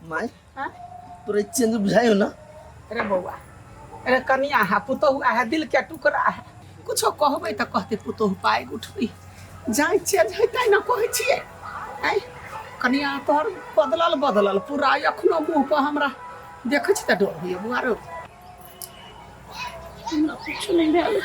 माय हाँ? तोरे चेंज बुझायो ना। अरे बौआ, अरे कनिया है, पुतोहु है, दिल के टुकड़ा है, कुछो कहबै तऽ कहते पुतोहु पाइ उठबै जाय चेंज हेतै ना कहै छियै। आँय कनिया तोहर बदलल बदलल पूरा एखनो मुँह पर हमरा देखै छी तऽ डर होइए बौआ रौ। हमरा कुछो नहि भेल,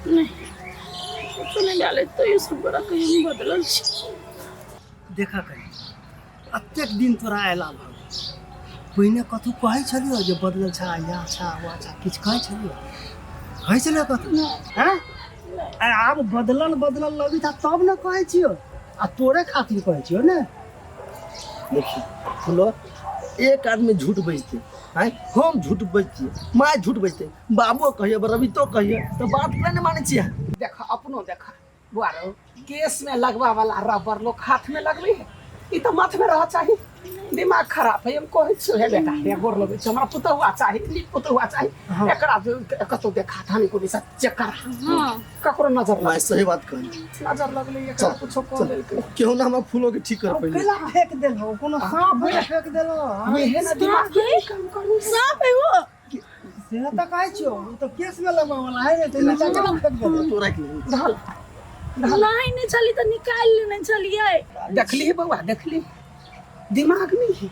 नहि कुछो नहि भेल, तैयो सब गोरा कहियो हम बदलल छी। देखा कनी एतेक दिन तोरा अयला भऽ गेल, पहिने कतहु कहै छलियौ जे बदलल छा या छा वा छा, किछु कहै छलियौ? कहै छलियौ कतहु? हैं? आ आब बदलल बदलल लगै था तब ने कहै छियौ, आ तोरे खातिर कहै छियौ ने। देखी फुलो, एक आदमी झूठ बजते आँय, हम झूठ बजतियै, माय झूठ बजते, बाबो कहिए, रवितो कहिए, तऽ बात किया नहि मानै छियै? देख अपनो देख बुआ रौ, केस में लगवा वाला रबर लोग हाथ में लगबै है, ई तऽ माथ में रह चाही। दिमाग खराब है, हम कहै छियौ हे बेटा, हे गोर लगै छियौ, हमरा पुतहुआ चाही, नीक पुतहुआ चाही। हाँ। एकरा कतौ देखा थानी को दिशा चेक करा। हाँ। ककरो नजर माय लग सही बात कहली, नजर लगलै एकरा चल, कुछो कह चल। देलकै। केहू ना हमरा फूलो के ठीक कर पहिले। केला फेंक देलहो, कोनो सांप है फेंक देलहो। हाँ? वेहे ना दिमाग के काम करू। सांप है वो। से तऽ कहै छियौ, ओ तऽ केस में लगबै वाला है ने, तऽ नीचा केना फेंक देलहो? तो राखि ले। धल नहीं नहीं चली तऽ निकालि लेने छलियै। देखली बौआ, देखली दिमाग नहीं है,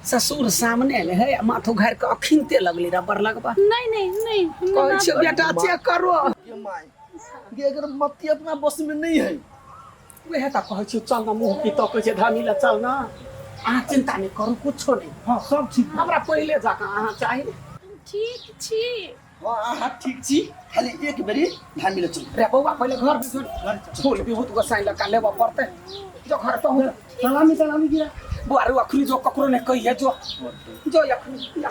ससुर सामने ने है, माथ उघार के अखिनते लगली रबर लगबा। नहीं नहीं नहीं, हमरा कहै ना छियौ बेटा चेक करो। ये my, ये अगर मत्ती अपना बस में नहीं है। वएह तऽ कहै छियौ चल ना, मुँह की तकै छै धनी लए चल ना, अहाँ चिंता नहि करू, कुछो नहि। हाँ सब ठीक। हमरा पहिले जकाँ अहाँ चाही। ठीक छी। हाँ अहाँ ठीक छी, खाली एक बेरी धामी ले चलू। रे बौआ पहिले घर में जो फूल बिहुत गोसाई लगा लेबऽ पड़तै, जो घर पहुँच। सलामी सलामी गिरा बौआ रे, अखनी जो ककरो नहि कहिए, जो जो अखनी जा।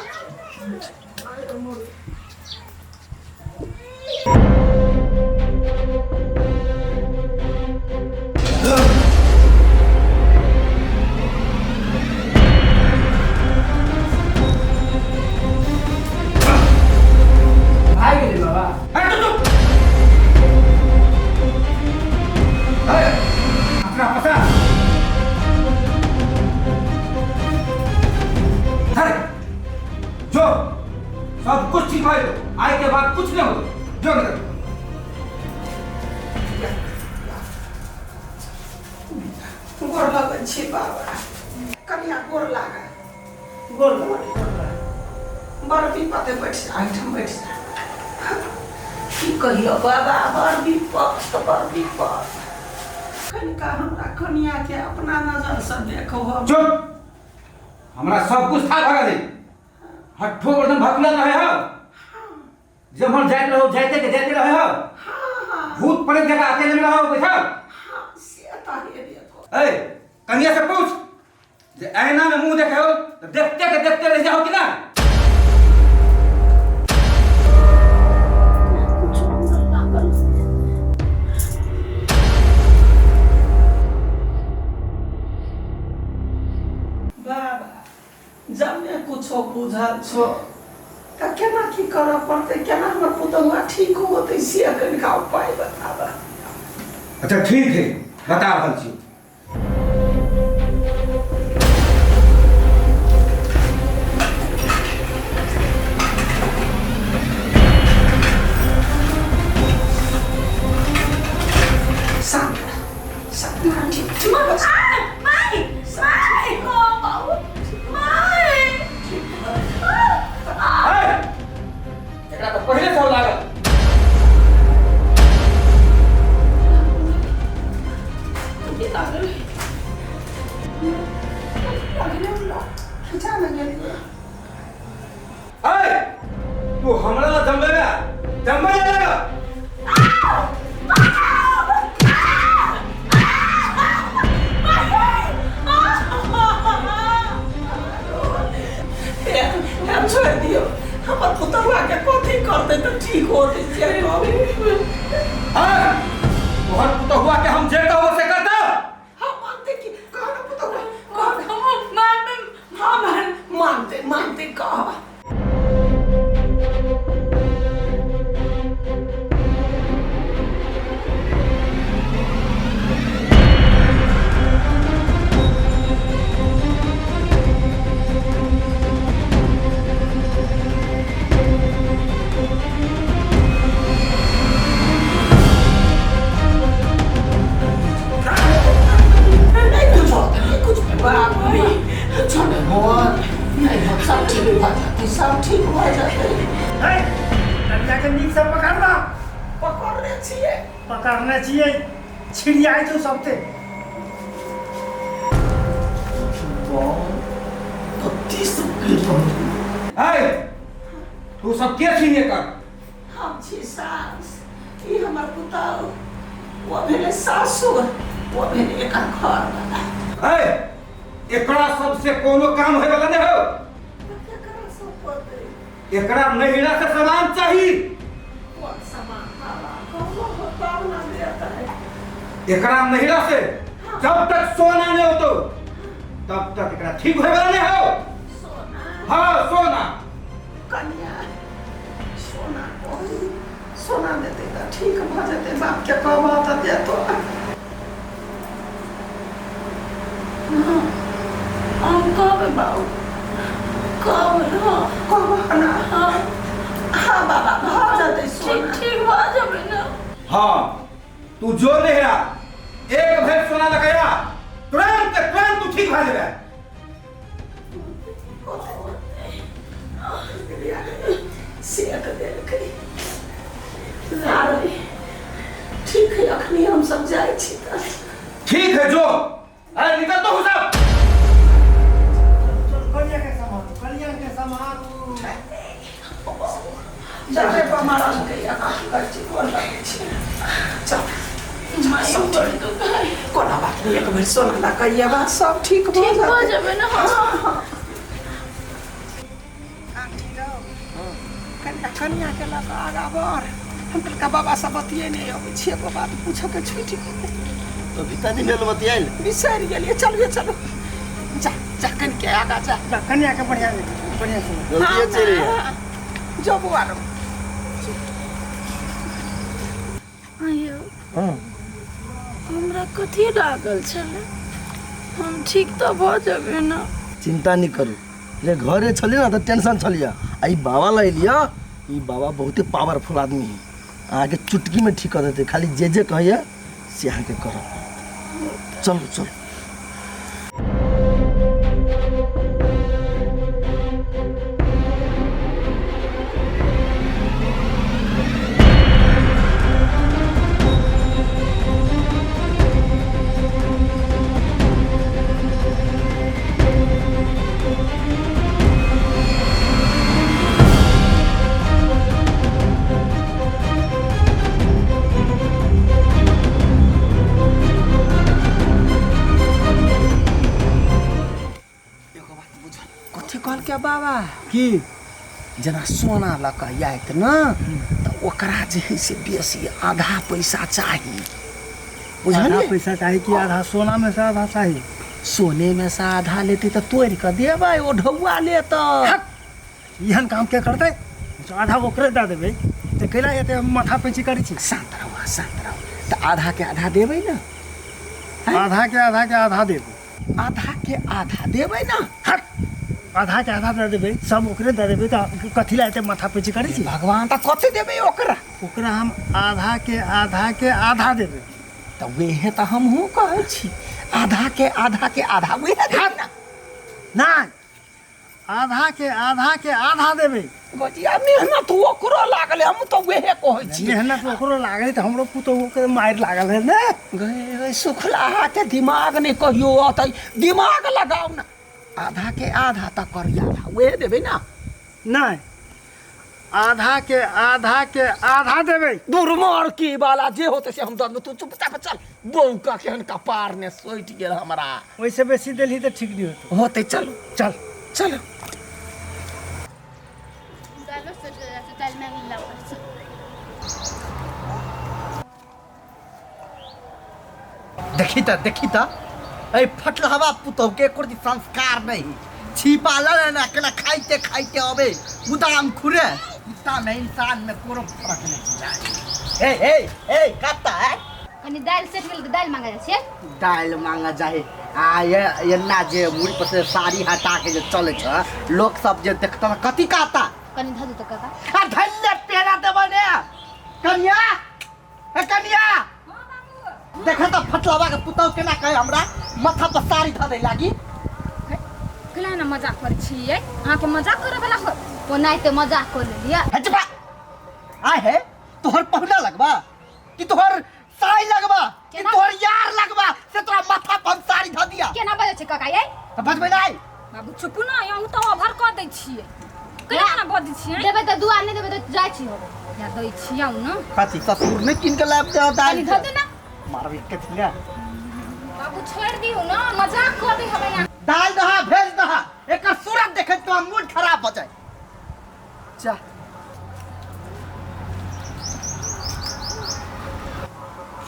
भागि गेलै बाबा। हट तू चुप। हे, अपना पसार। हट, जो सब कुछ ठीक भए गेलो, आइ के बाद कुछ नहीं होतो, जो निकल। गोर लगै छी बाबा, कनिया गोर लागै। गोर लागै। बड़ विपद है, बैठ जा एहिठाम बैठ जा। की कहियो बाबा, बड़ विपद बड़ विपद। कनिका हमरा कनिया के अपना नजर से देखो। चुप, हमरा सब कुछ था भगा दे, हट्ठो गर्दन भगला रहे हो, जब हम जाइत रहो जाइते के जाइते रहे हो, भूत प्रेत जगह अकेले में रहो बैठल। हाँ, से तऽ हेबे कर। ए कनिया से पूछ जे ऐना में मुंह देखे हो तो देखते के देखते रह जाओ कि ना। कुछो हमरा लागल। बाबा जब ने कुछो बुझल छो तऽ केना की करऽ पड़तै, केना हमर पुतहुआ ठीक होतै, से कनिका उपाय बताबऽ। अच्छा ठीक है, बता रहल छी। शांत रह, शांत रह, ठीक ठीक बस। माय माय ओ बाबू माय। ए, एकरा तऽ पहिले से लागल। की लागल? लगले हमरा खिचा ने गेलियै। ए तू हमरा ला जमबे में जमबे ले लगा। हे, हम छोड़ि दियौ, हमर पुतहुआ के कथी करतै तऽ ठीक होतै से कहू। ए, तोहर पुतहुआ के हम जे कहबो से करतौ। हम सब ठीक भऽ जेतै। है कनिया के नीक से पकड़ना। पकड़ने छियै। पकड़ने छियै, छिड़ियाइ छौ सबते। कथी सब करि रहल? है, तू सब के छी एकर? हम छी सास, ई हमर पुतहु, ओ भेलै सासुर, ओ भेलै एकर घर वाला। है, एकरा सबसे कोनो काम होय वाला नहीं हो। केकरा सब होतै? एकरा नहिरा से सामान चाही। कोन सामान बाबा? कहलो हो तब ना देतै। एकरा नहिरा से जब तक सोना नहीं होतो तब तक एकरा ठीक होय वाला नहीं हो। सोना? हाँ, सोना। कनिया, सोना कहू, सोना देतै तऽ ठीक भऽ जेतै। बापके कहबह तऽ देतो। हम कहबै बाबू, कहबै। हँ। कहबह ना? हँ। हाँ बाबा, भऽ जेतै ठीक। सोना। ठीक भऽ जेबै ने? हाँ, तू जो नहिरा एक भर सोना लगाया, तुरंत के तुरंत तू ठीक भा जेबे। सेक देलकै। आर ठीक है, अखनी हम सब जाइ छी तऽ। ठीक है, जो। अरे निकल तो सब। चल, कनिया के सम्हारू, कनिया के सम्हारू। जबे पर मारल के अहाँ छी, गोर लगै छी। चल। माय, बड़ दुखाइ। कोनो बात नहि, एक बेर सोना लऽ कऽ अयबा, सब ठीक भऽ ठीक भऽ जेतै। जेबै ने? हँ। आंटी रौ, कनिका कनियाके लऽ कऽ आगाँ बढ़। हम कहलका बाबा सब बतिये नहि अबै छी, एगो बात पूछऽके छुटि गेलै। तो भीताजी लेल बतियाइल। बिसरि गेलियै। चलिए, चलू, जा जा, कनिके आगाँ जा। जा, कनिया के बढ़िया बढ़िया से। जल्दी चलि। जो बौआ रौ। आइयो। हँ। हमरा कथी लागल छलै? हम ठीक तऽ भऽ जेबै ने? चिंता नहीं करू। जे घरे छलियै ने तऽ टेंशन छलियै, आ ई बाबा लग एलियै। ई बाबा बहुते पावरफुल आदमी है, अहाँके चुटकीमे ठीक कऽ देतै। खाली जे जे कहैया से अहाँके करऽ पड़त। चलू चलू। एगो बात बुझल? कथी कहलकै बाबा? की? जेना सोना लऽ कऽ आयत ने तऽ ओकरा जे है से बेसी आधा पैसा चाही। आधा? बुझलियै? पैसा चाही कि आधा सोना में से आधा चाही? सोने में से आधा लेतै तऽ तोड़ि कऽ देबै, ओ ढौआ लेतै। एहन काम के करतै? जो आधा ओकरे दऽ देबै तऽ कैला एते हम माथा पैची करै छी? शान्त रहू अहाँ, शान्त रहू। तऽ आधा के आधा देबै ने? आधा के आधा के आधा देबै। आधा के आधा देबै ने? हट, आधा के आधा दऽ देबै, सब ओकरे दऽ देबै तऽ कथी लए एते माथा पैची करै छी? भगवान, तऽ कथी देबै ओकरा? ओकरा हम आधा के आधा के आधा देबै। तऽ वएह तऽ हमहूँ कहै छी, आधा के आधा के आधा, वएह देबै ने? नहि, आधा के आधा के आधा देबै। गोजिया, मेहनत ओकरो लागलै, हम तऽ वएह कहै छी। मेहनत ओकरो लागलै तऽ हमरो पुतोहु के मारि लागल है ने। गए सुखलाहा के दिमाग नहि कहियो अतै। दिमाग लगाउ ने, आधा के आधा तऽ करिया आधा वएह देबै ने? नहि, आधा के आधा के आधा देबै। दुर्मर की वाला, जे होतै से हम दऽ देबै। तू चुपचाप चल। बौका केहन कपार ने सोटि गेल हमरा। ओहिसँ बेसी देलही तऽ ठीक नहि होतौ। होतै, चलू। चल। चलू। दालो सटि जाइ छै, दालि मांगि ला पड़ै छै। देखी तऽ, देखी तऽ, एहि फटलहवा पुतहुके एको रत्ती संस्कार नहि। छिपा लऽ ने, केना खाइते खाइते अबै गुदाम खुरे। कुत्ता में इंसान में कोनो फर्क नहीं छै। ए ए ए, कत्ता है? कनि दालि सटि गेल तऽ दालि मांगे जाइ छियै। दालि मांगऽ जाही आ ये एना जे मुड़ी पर से साड़ी हटा के जे चलै छ, लोक सब जे देखता तऽ कथी कहता? कनि धऽ देतौ काका। आ धन्य पेड़ा देबऽ ने। कनिया, ए कनिया, देख तऽ फटलवा के पुतहु केना कहे हमरा माथा पर साड़ी धऽ दै लागी। केना ने मजाक करै छियै? अहाँके मजाक करे वाला हो? ओनाहिते मजाक कऽ लेलियै। हटबा आय है तोहर पहुना लगबा कि तोहर साई लगबा कि केना? तोहर यार लगबा से तोरा माथा पर हम साड़ी धऽ दिया। केना बजै छै काका यै? तऽ बजबै नहि। बाबू चुपू ने, अहूँ तऽ ओभर कऽ दै छियै। केना ने बजै छियै? देबै तऽ दुआ, नहि देबै तऽ जाइ छी हम। या दै छियै ने। कथी ससुर नहि कीन के लाबि दे कनी दालि? धऽ दे ने। मारबै कथी ले? बाबू छोड़ि दियौ ने, मजाक कऽ दै हबै अहाँ। दालि दहा भेज दहा, एकर सूरत देखैत तोरा मूड खराब भऽ जाय। जा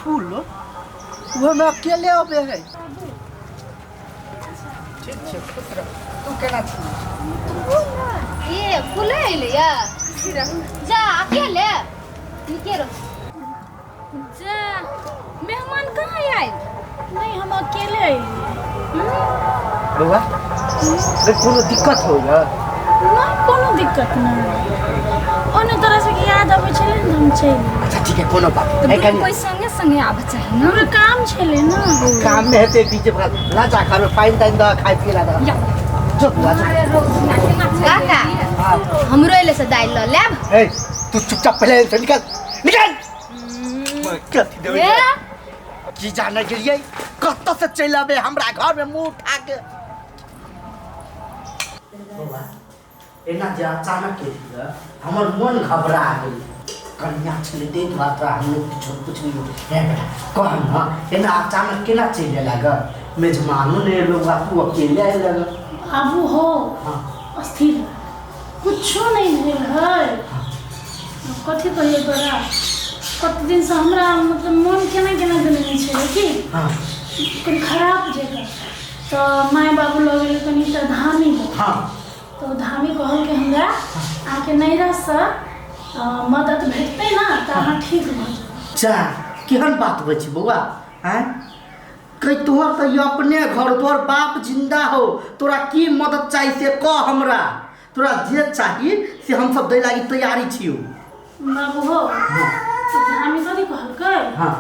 फूल वो में अकेले अबे है। ठीक छै, खुश रह। तू केना छी? ए फूले एलै या जा अकेले नीके रह। जा मेहमान कहाँ आयल? नहीं, हम अकेले अयलियै। बौआ रे, कोनो दिक्कत हो या? नहि, कोनो दिक्कत नहि। ओने तोरा सबके याद अबै छलै ने, हम चलि एलियै। अच्छा ठीक है, कोनो बात तऽ नहीं। दुनू कनी कोइ संगे संगे आबऽ चाही ने। हमरा काम छलै ने। काम में हेतै बीच में ला जा, घर में पानि तानि दऽ, खाय पिए ला दऽ। या जो बुआ जो। अरे रोज केना चलि काका एलियै? हमरो एलै से दालि लऽ लेब। ए तू चुपचाप पहले से निकल निकल। कथी देबै? ए की जाने गेलियै कतऽ से चलि अबै हमरा घर में मुंह उठा के। बौआ एना जे अचानक एलियै हमर मन घबरा गेल। कन्या छलै ताहि दुआरे तोरा हम नहि किछो पुछलियौ। हे बेटा कह न, एना अचानक केना चलि एला ग? मेजमानो नहि एलो बा, तू अकेले आयल ग? बाबू हो। हाँ। अस्थिर कुछो नहीं भेल है। कथी कहिए तोरा, कते दिनसँ हमरा मतलब मोन केना केना देने छलै कि हाँ कनि खराब जकाँ, तऽ माय बाबू लऽ गेलै कनि तऽ धामी लग। हाँ तऽ ओ धामी कहलकै हमरा अहाँके नैहरासँ मदद भेटतै ने तऽ अहाँ ठीक भऽ जायब। जा केहन बात होइ छै बौआ? आँय कहि, तोहर तऽ ई अपने घर, तोहर बाप जिंदा हो, तोरा की मदद चाही से कह हमरा। तोरा जे चाही से हमसब दै लागी तैयारी छियौ। बाबू हो, तऽ धामी कथी कहलकै? हाँ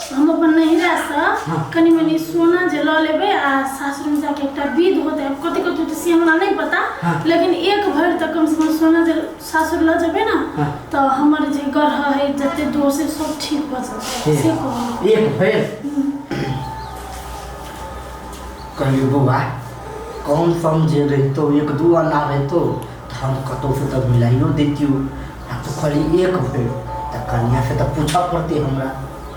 हम अपन नैहरासँ हाँ। कनि मनि सोना जे लऽ लेबै आ सासुरमे जाके एकटा विध होतै, आब कथी कथी होतै से हमरा नहि पता। हाँ। लेकिन एक भरि तऽ कमसँ कम सोना जे सासुर लऽ जेबै ने हाँ। तऽ हमर जे ग्रह है, जते दोष है, सब ठीक भऽ जेतै से कहलकै। एक भरि कहलियौ बौआ, कम सम जे रहितौ, एक दू आना रहितौ तऽ हम कतहुसँ तऽ मिलाइयो दैतियौ। आ तू कहली एक भरि, तऽ कनियासँ तऽ पूछऽ पड़तै हमरा।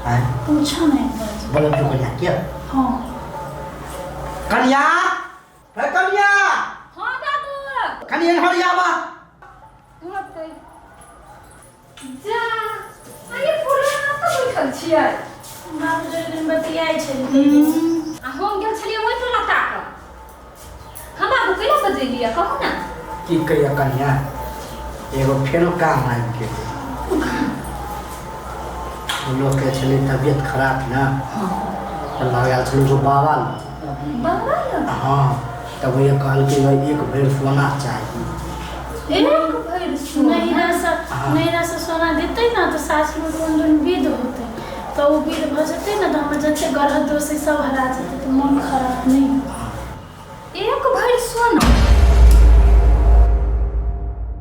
आँय पूछऽ ने एक बार। बोलब तू कनिया के? हाँ। कनिया हे कनिया। हाँ बाबू। कनिया एम्हर आबा। जा अरे पुराना तऽ बैठल छियै। बाबू जरे दिन बतियाइ छलै। आ हम गेल छलियै ओहि टोला ताकऽ। हम बाबू कैला बजेलियै कहू ने? की कहिया कनिया, एगो फेरो काम आबि गेल। लोकके छलै तबियत खराब ने, तऽ लऽ गेल छलै एगो बाबा लग। बाबा लग? हाँ, तब वही कहलकै एक भरि सोना चाही। एक भरि सोना? नैहरासँ हाँ। नैहरासँ सोना देतै ने तऽ सासुरमे कोन दिन विध होतै, तऽ ओ विध भऽ जेतै ने तऽ हमर जते ग्रह दोष है सब हरा जेतै, तऽ मोन खराब नहि होतै। एक भरि सोना?